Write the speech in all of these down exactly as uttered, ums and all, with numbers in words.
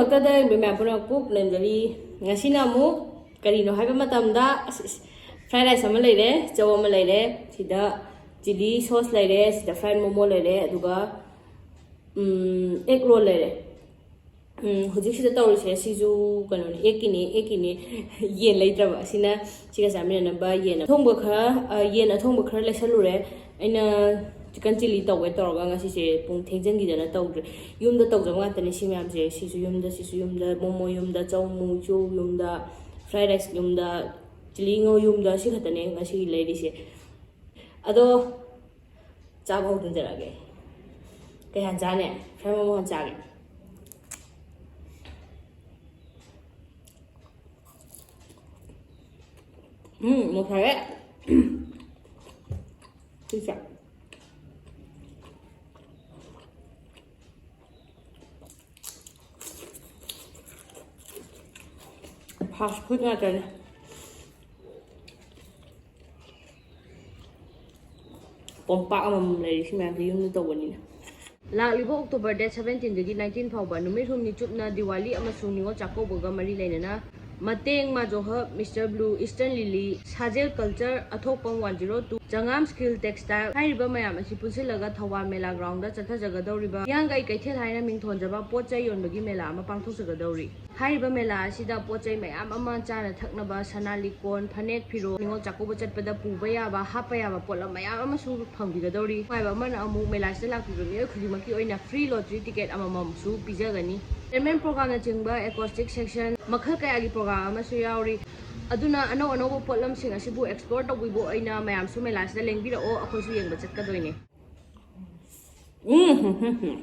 ꯗꯣꯛꯇꯔꯗ ꯌꯦꯡꯕ ꯃꯌꯥꯝ ꯄꯨꯝꯅꯃꯛꯄꯨ ꯅꯦꯝꯖꯔꯤ꯫ ꯉꯁꯤꯅ ꯑꯃꯨꯛ ꯀꯔꯤꯅꯣ ꯍꯥꯏꯕ ꯃꯇꯝꯗ, ꯑꯁ, ꯑꯁ, fried rice ꯑꯃ ꯂꯩꯔꯦ, ꯆꯧ ꯑꯃ ꯂꯩꯔꯦ, ꯁꯤꯗ chilli sauce ꯂꯩꯔꯦ, ꯁꯤꯗ fried momo ꯂꯩꯔꯦ, ꯑꯗꯨꯒ, ꯎꯝ, egg roll ꯂꯩꯔꯦ꯫ ꯎꯝ, ꯍꯧꯖꯤꯛꯁꯤꯗ ꯇꯧꯔꯤꯁꯦ ꯁꯤꯁꯨ ꯀꯩꯅꯣꯅꯦ, ꯑꯦꯛꯀꯤꯅꯦ, ꯑꯦꯛꯀꯤꯅꯦ꯫ ꯌꯦꯟ ꯂꯩꯇ꯭ꯔꯕ, ꯑꯁꯤꯅ ꯁꯤꯒ ꯆꯥꯃꯤꯟꯅꯅꯕ ꯌꯦꯟ ꯑꯊꯣꯡꯕ ꯈꯔ, ꯑ, ꯌꯦꯟ ꯑꯊꯣꯡꯕ ꯈꯔ ꯂꯩꯁꯜꯂꯨꯔꯦ꯫ ꯑꯩꯅ chicken chilli ꯇꯧꯒꯦ ꯇꯧꯔꯒ ꯉꯁꯤꯁꯦ ꯄꯨꯡ ꯊꯦꯡꯖꯤꯟꯈꯤꯗꯅ ꯇꯧꯗ꯭ꯔꯦ꯫ ꯌꯨꯝꯗ ꯇꯧꯖꯕ ꯉꯥꯛꯇꯅꯦ ꯁꯤ ꯃꯌꯥꯝꯁꯦ꯫ ꯁꯤꯁꯨ ꯌꯨꯝꯗ, ꯁꯤꯁꯨ ꯌꯨꯝꯗ, momo ꯌꯨꯝꯗ, ꯆꯧ ꯃꯨꯛꯁꯨ ꯌꯨꯝꯗ, fried rice ꯌꯨꯝꯗ, chilli ꯉꯧ ꯌꯨꯝꯗ, ꯁꯤ ꯈꯛꯇꯅꯦ ꯉꯁꯤ ꯂꯩꯔꯤꯁꯦ꯫ ꯑꯗꯣ ꯆꯥꯕ ꯍꯧꯗꯣꯛꯆꯔꯛꯑꯒꯦ꯫ ꯀꯩ ꯍꯥꯟ ꯆꯥꯅꯤ? Fried momo ꯍꯥꯟ ꯆꯥꯒꯦ꯫ ꯎꯝ, ꯃꯣꯔꯣꯛ ꯁꯥꯏꯍꯦ꯫ ꯁꯤꯁꯦ꯫ Fast food ꯉꯥꯛꯇꯅꯦ꯫ ꯀꯣꯝꯄꯥꯛ ꯑꯃꯃꯝ ꯂꯩꯔꯤ, ꯁꯤ ꯃꯌꯥꯝꯁꯦ ꯌꯨꯝꯗ ꯇꯧꯕꯅꯤꯅ꯫ ꯂꯥꯛꯂꯤꯕ October date seventeen ꯗꯒꯤ nineteen ꯐꯥꯎꯕ ꯅꯨꯃꯤꯠ ꯍꯨꯝꯅꯤ ꯆꯨꯞꯅ ꯗꯤꯋꯥꯂꯤ ꯑꯃꯁꯨꯡ ꯅꯤꯉꯣꯜ ꯆꯥꯛꯀꯧꯕꯒ ꯃꯔꯤ ꯂꯩꯅꯅ ꯃꯇꯦꯡ ꯃꯥꯖꯣꯍꯕ, Mister Blue, Eastern Lily, ꯁꯥꯖꯦꯜ Culture, ꯑꯊꯣꯛꯄꯝ one zero two, ꯆꯉꯥꯝ Skill Textile ꯍꯥꯏꯔꯤꯕ ꯃꯌꯥꯝ ꯑꯁꯤ ꯄꯨꯟꯁꯤꯜꯂꯒ ꯊꯧꯕꯥꯜ ꯃꯦꯂꯥ ground ꯗ ꯆꯠꯊꯖꯒꯗꯧꯔꯤꯕ ꯍꯤꯌꯥꯡꯒꯩ ꯀꯩꯊꯦꯜ ꯍꯥꯏꯅ ꯃꯤꯡꯊꯣꯟꯖꯕ ꯄꯣꯠ ꯆꯩ ꯌꯣꯟꯕꯒꯤ ꯃꯦꯂꯥ ꯑꯃ ꯄꯥꯡꯊꯣꯛꯆꯒꯗꯧꯔꯤ꯫ ꯍꯥꯏꯔꯤꯕ ꯃꯦꯂꯥ ꯑꯁꯤꯗ ꯄꯣꯠ ꯆꯩ ꯃꯌꯥꯝ ꯑꯃ, ꯆꯥꯅ ꯊꯛꯅꯕ, ꯁꯅꯥ ꯂꯤꯛꯀꯣꯟ, ꯐꯅꯦꯛ ꯐꯤꯔꯣꯜ, ꯅꯤꯉꯣꯜ ꯆꯥꯛꯀꯧꯕ ꯆꯠꯄꯗ ꯄꯨꯕ ꯌꯥꯕ, ꯍꯥꯞꯄ ꯌꯥꯕ ꯄꯣꯠꯂꯝ ꯃꯌꯥꯝ ꯑꯃꯁꯨ ꯐꯪꯕꯤꯒꯗꯧꯔꯤ꯫ ꯅꯨꯡꯉꯥꯏꯕ ꯑꯃꯅ ꯑꯃꯨꯛ ꯃꯦꯂꯥꯁꯤꯗ ꯂꯥꯛꯄꯤꯕ ꯃꯤꯑꯣꯏ ꯈꯨꯗꯤꯡꯃꯛꯀꯤ ꯑꯣꯏꯅ free lottery ticket ꯑꯃꯃꯝꯁꯨ ꯄꯤꯖꯒꯅꯤ꯫ Entertainment program ꯅꯆꯤꯡꯕ acoustic section ꯃꯈꯜ ꯀꯌꯥꯒꯤ program ꯑꯃꯁꯨ ꯌꯥꯎꯔꯤ꯫ ꯑꯗꯨꯅ ꯑꯅꯧ ꯑꯅꯧꯕ ꯄꯣꯠꯂꯝꯁꯤꯡ ꯑꯁꯤꯕꯨ explore ꯇꯧꯕꯤꯕ ꯑꯣꯏꯅ ꯃꯌꯥꯝꯁꯨ ꯃꯦꯂꯥꯁꯤꯗ ꯂꯦꯡꯕꯤꯔꯛꯑꯣ, ꯑꯩꯈꯣꯏꯁꯨ ꯌꯦꯡꯕ ꯆꯠꯀꯗꯣꯏꯅꯦ꯫ ꯎꯝ, ꯍꯨꯝ, ꯍꯨꯝ, ꯍꯨꯝ꯫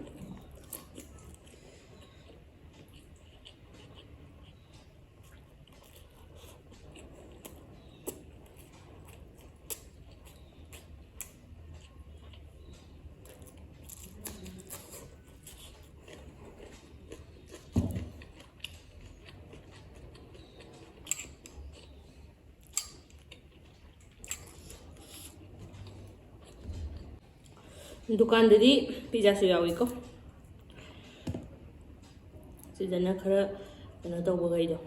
ꯗꯨꯀꯥꯟꯗꯗꯤ pizza ꯁꯨ ꯌꯥꯎꯏꯀꯣ꯫ ꯁꯤꯗꯅ ꯈꯔ ꯀꯩꯅꯣ ꯇꯧꯕꯈꯩꯗꯣ꯫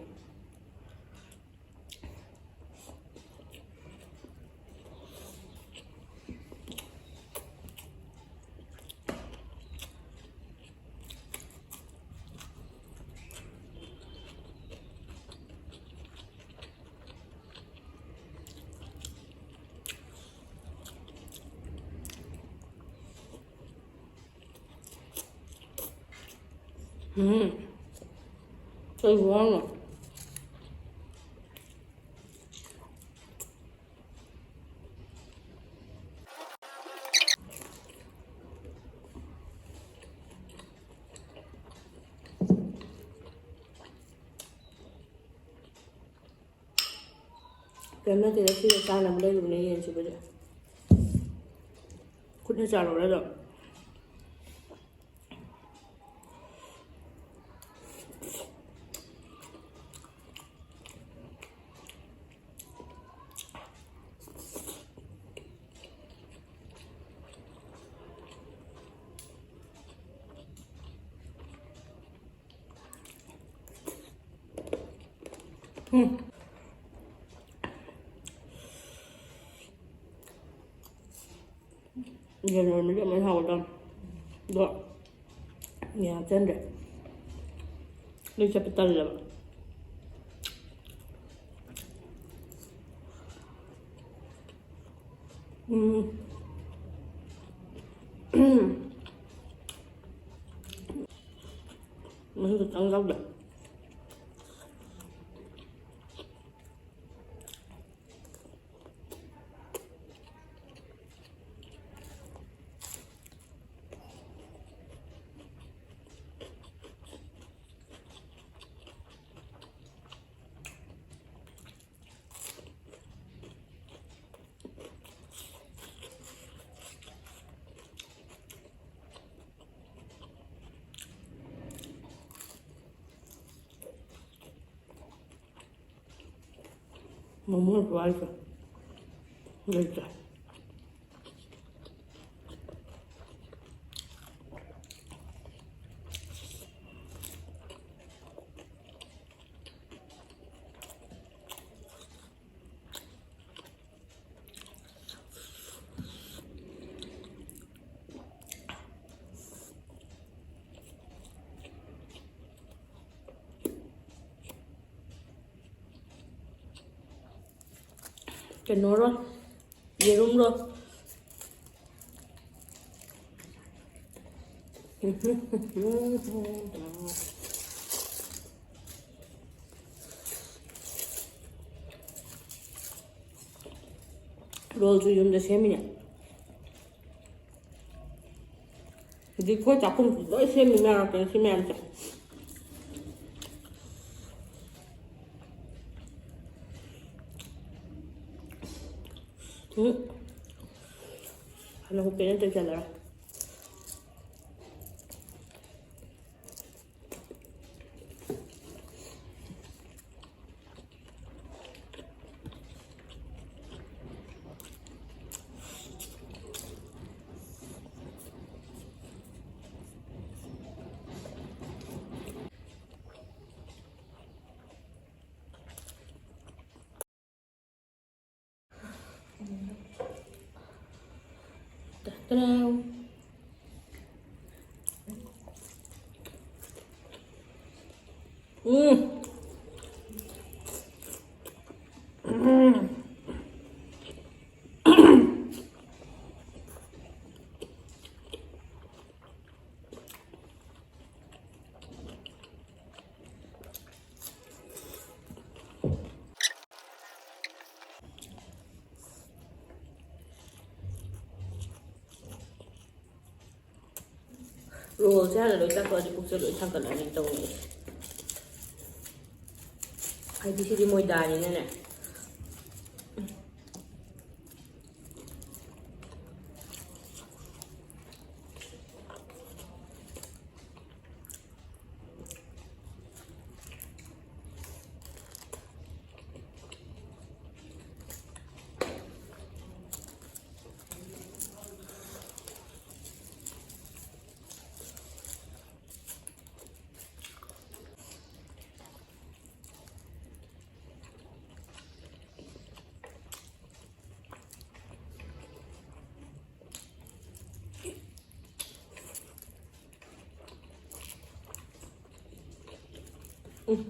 ꯎꯝ꯫ ꯀꯩ ꯈꯨꯍꯥꯎꯅꯣ? ꯀꯩꯝ ꯅꯠꯇꯦꯗ, ꯁꯤꯒ ꯆꯥꯅꯕ ꯂꯩꯔꯨꯕꯅꯦ ꯌꯦꯟꯁꯤꯕꯨꯗꯤ꯫ ꯈꯨꯠꯅ ꯆꯥꯔꯛꯎꯔ ꯑꯗꯨꯝ? ꯎꯝ꯫ ꯌꯦꯟ ꯂꯣꯟꯕꯗꯤ ꯑꯃꯨꯛ ꯍꯦꯟꯅ ꯍꯥꯎꯒꯗꯧꯅꯤ꯫ ꯑꯗꯣ ꯌꯦꯟ ꯍꯥꯞꯆꯤꯟꯗ꯭ꯔꯦ꯫ ꯂꯩ ꯆꯠꯄ ꯇꯜꯂꯦꯕ꯫ ꯎꯝ꯫ ꯃꯍꯤ ꯈꯤꯇꯪ ꯌꯥꯎꯗꯦ꯫ ꯃꯣꯃꯣꯁꯨ ꯍꯥꯏꯁꯦ ꯂꯩꯇꯦ꯫ ꯀꯩꯅꯣꯔꯣ? ꯌꯦꯔꯨꯝꯔꯣ? ꯔꯣꯜꯁꯨ ꯌꯨꯝꯗ ꯁꯦꯝꯃꯤꯅꯦ꯫ ꯍꯧꯖꯤꯛ ꯑꯩꯈꯣꯏ ꯆꯥꯛꯈꯨꯝꯁꯤ ꯂꯣꯏ ꯁꯦꯝꯃꯤ ꯃꯌꯥꯝ ꯉꯥꯛꯇꯅꯤ ꯁꯤ ꯃꯌꯥꯝꯁꯦ꯫ ꯎꯝ꯫ ꯍꯥꯟꯅ ꯍꯨꯞꯄꯦ ꯅꯠꯇ꯭ꯔꯗꯤ ꯆꯜꯂꯔꯣꯏ꯫ ꯎꯝ꯫ ꯔꯣꯜꯁꯦ ꯍꯥꯟꯅ ꯂꯣꯏ ꯆꯥꯊꯣꯛꯑꯗꯤ ꯄꯨꯛꯁꯦ ꯂꯣꯏ ꯊꯥꯡꯒꯠꯂꯅꯤ ꯇꯧꯔꯤꯁꯦ꯫ ꯍꯥꯏꯗꯤ ꯁꯤꯗꯤ ꯃꯣꯏꯗꯥꯅꯤꯅꯅꯦ꯫ ꯎꯝ꯫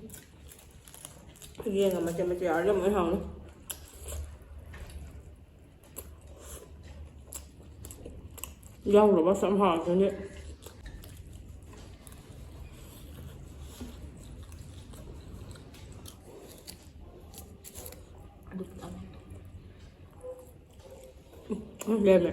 ꯌꯦꯟꯒ ꯃꯆꯦꯠ ꯃꯆꯦꯠ ꯌꯥꯎꯔꯗꯤ ꯑꯃꯨꯛ ꯍꯦꯟꯅ ꯍꯥꯎꯅꯤ꯫ ꯌꯥꯎꯗꯕ ꯆꯞ ꯍꯥꯎꯔꯛꯀꯅꯤ꯫ ꯎꯝ, ꯂꯦꯝꯃꯦ꯫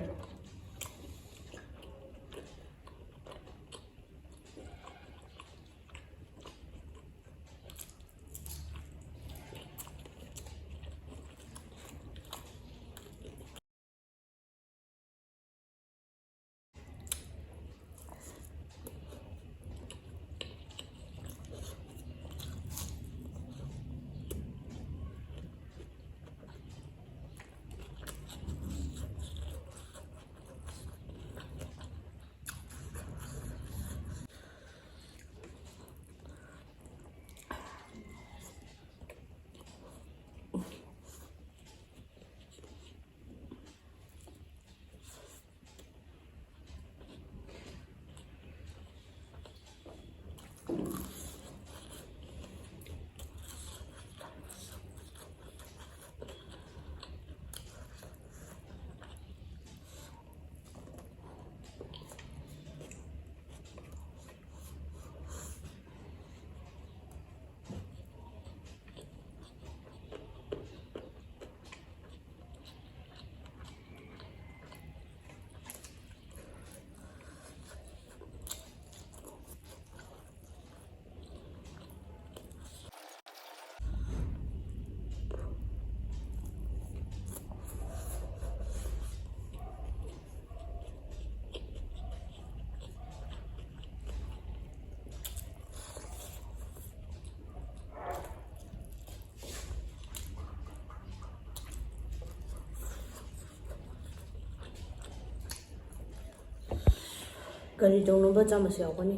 ꯀꯔꯤ ꯇꯧꯅꯕ ꯆꯥꯃꯁ ꯌꯥꯎꯒꯅꯤ?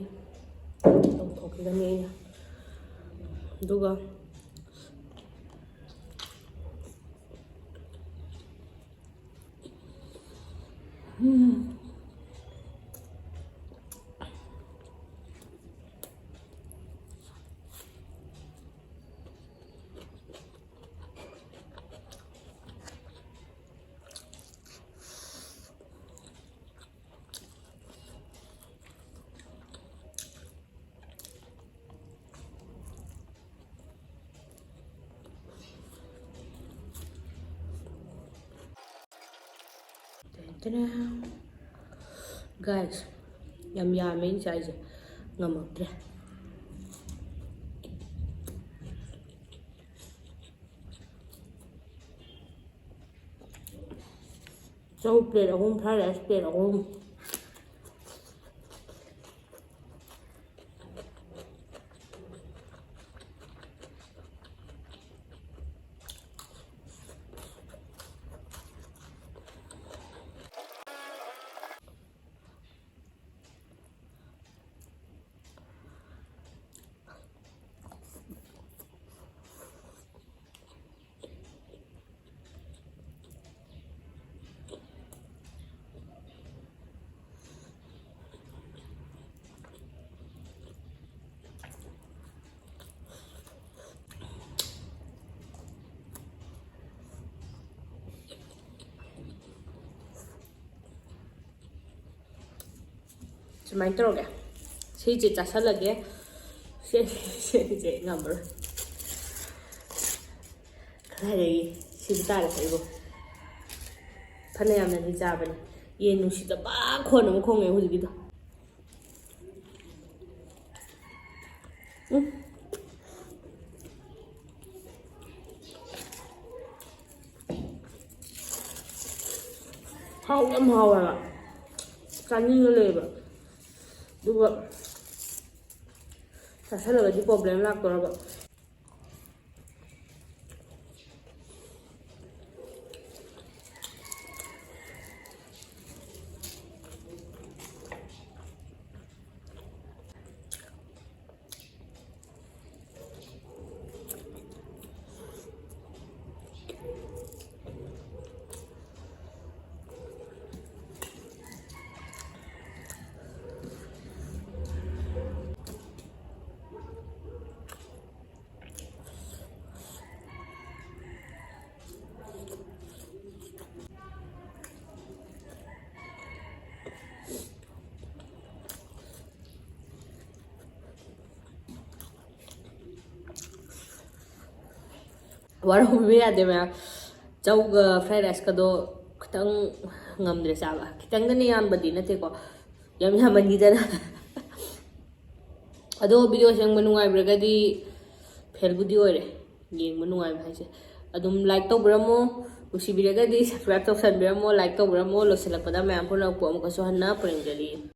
ꯇꯧꯊꯣꯛꯈꯤꯒꯅꯤ ꯑꯩꯅ꯫ ꯑꯗꯨꯒ ꯒꯥꯏꯁ, ꯌꯥꯝ ꯌꯥꯝꯃꯦ ꯑꯩꯅ ꯆꯥꯏꯁꯦ, ꯉꯝꯃꯛꯇ꯭ꯔꯦ꯫ ꯆꯧ ꯄ꯭ꯂꯦꯠ ꯑꯍꯨꯝ, ꯐ꯭ꯔꯥꯏ ꯔꯥꯏꯁ ꯄ꯭ꯂꯦꯠ ꯑꯍꯨꯝ꯫ ꯁꯨꯃꯥꯏꯅ ꯇꯧꯔꯒꯦ꯫ ꯁꯤꯁꯦ ꯆꯥꯁꯜꯂꯒꯦ꯫ ꯁꯦ-, ꯁꯦ-, ꯁꯦ ꯉꯝꯃꯔꯣꯏ꯫ ꯀꯗꯥꯏꯗꯒꯤ ꯁꯤꯕ ꯇꯥꯔꯦ ꯑꯩꯕꯨ꯫ ꯐꯅ ꯌꯥꯝꯅꯗꯤ ꯆꯥꯕꯅꯤ꯫ ꯌꯦꯟ ꯅꯨꯡꯁꯤꯗꯕ ꯈꯣꯟ ꯑꯃ ꯈꯣꯡꯉꯦ ꯍꯧꯖꯤꯛꯀꯤꯗꯣ꯫ ꯎꯝ꯫ ꯍꯥꯎ ꯌꯥꯝ ꯍꯥꯎꯋꯦꯕ꯫ ꯆꯥꯅꯤꯡꯉ ꯂꯩꯕ꯫ ꯑꯗꯨꯒ ꯆꯥꯁꯜꯂꯒꯗꯤ problem ꯂꯥꯛꯇꯣꯔꯕ꯫ ꯋꯥꯔꯧꯕꯤꯕ ꯌꯥꯗꯦ ꯃꯌꯥꯝ꯫ ꯆꯧꯒ fried rice ꯀꯗꯣ ꯈꯤꯇꯪ ꯉꯝꯗ꯭ꯔꯦ ꯆꯥꯕ꯫ ꯈꯤꯇꯪꯗꯅꯦ, ꯌꯥꯝꯕꯗꯤ ꯅꯠꯇꯦꯀꯣ, ꯌꯥꯝ ꯌꯥꯝꯃꯟꯈꯤꯗꯅ꯫ ꯑꯗꯣ ꯚꯤꯗꯤꯑꯣ ꯁꯦꯝꯕ ꯅꯨꯡꯉꯥꯏꯕꯤꯔꯒꯗꯤ ꯐꯦꯜꯕꯨꯗꯤ ꯑꯣꯏꯔꯦ, ꯌꯦꯡꯕ ꯅꯨꯡꯉꯥꯏꯕ ꯍꯥꯏꯁꯦ꯫ ꯑꯗꯨꯝ ꯂꯥꯏꯛ ꯇꯧꯕꯤꯔꯝꯃꯣ, ꯅꯨꯡꯁꯤꯕꯤꯔꯒꯗꯤ ꯁꯕꯁꯀ꯭ꯔꯥꯏꯕ ꯇꯧꯁꯟꯕꯤꯔꯝꯃꯣ꯫ ꯂꯥꯏꯛ ꯇꯧꯕꯤꯔꯝꯃꯣ꯫ ꯂꯣꯏꯁꯤꯜꯂꯛꯄꯗ ꯃꯌꯥꯝ ꯄꯨꯝꯅꯃꯛꯄꯨ ꯑꯃꯨꯛꯀꯁꯨ ꯍꯟꯅ ꯄꯨꯔꯦꯝꯖꯔꯤ꯫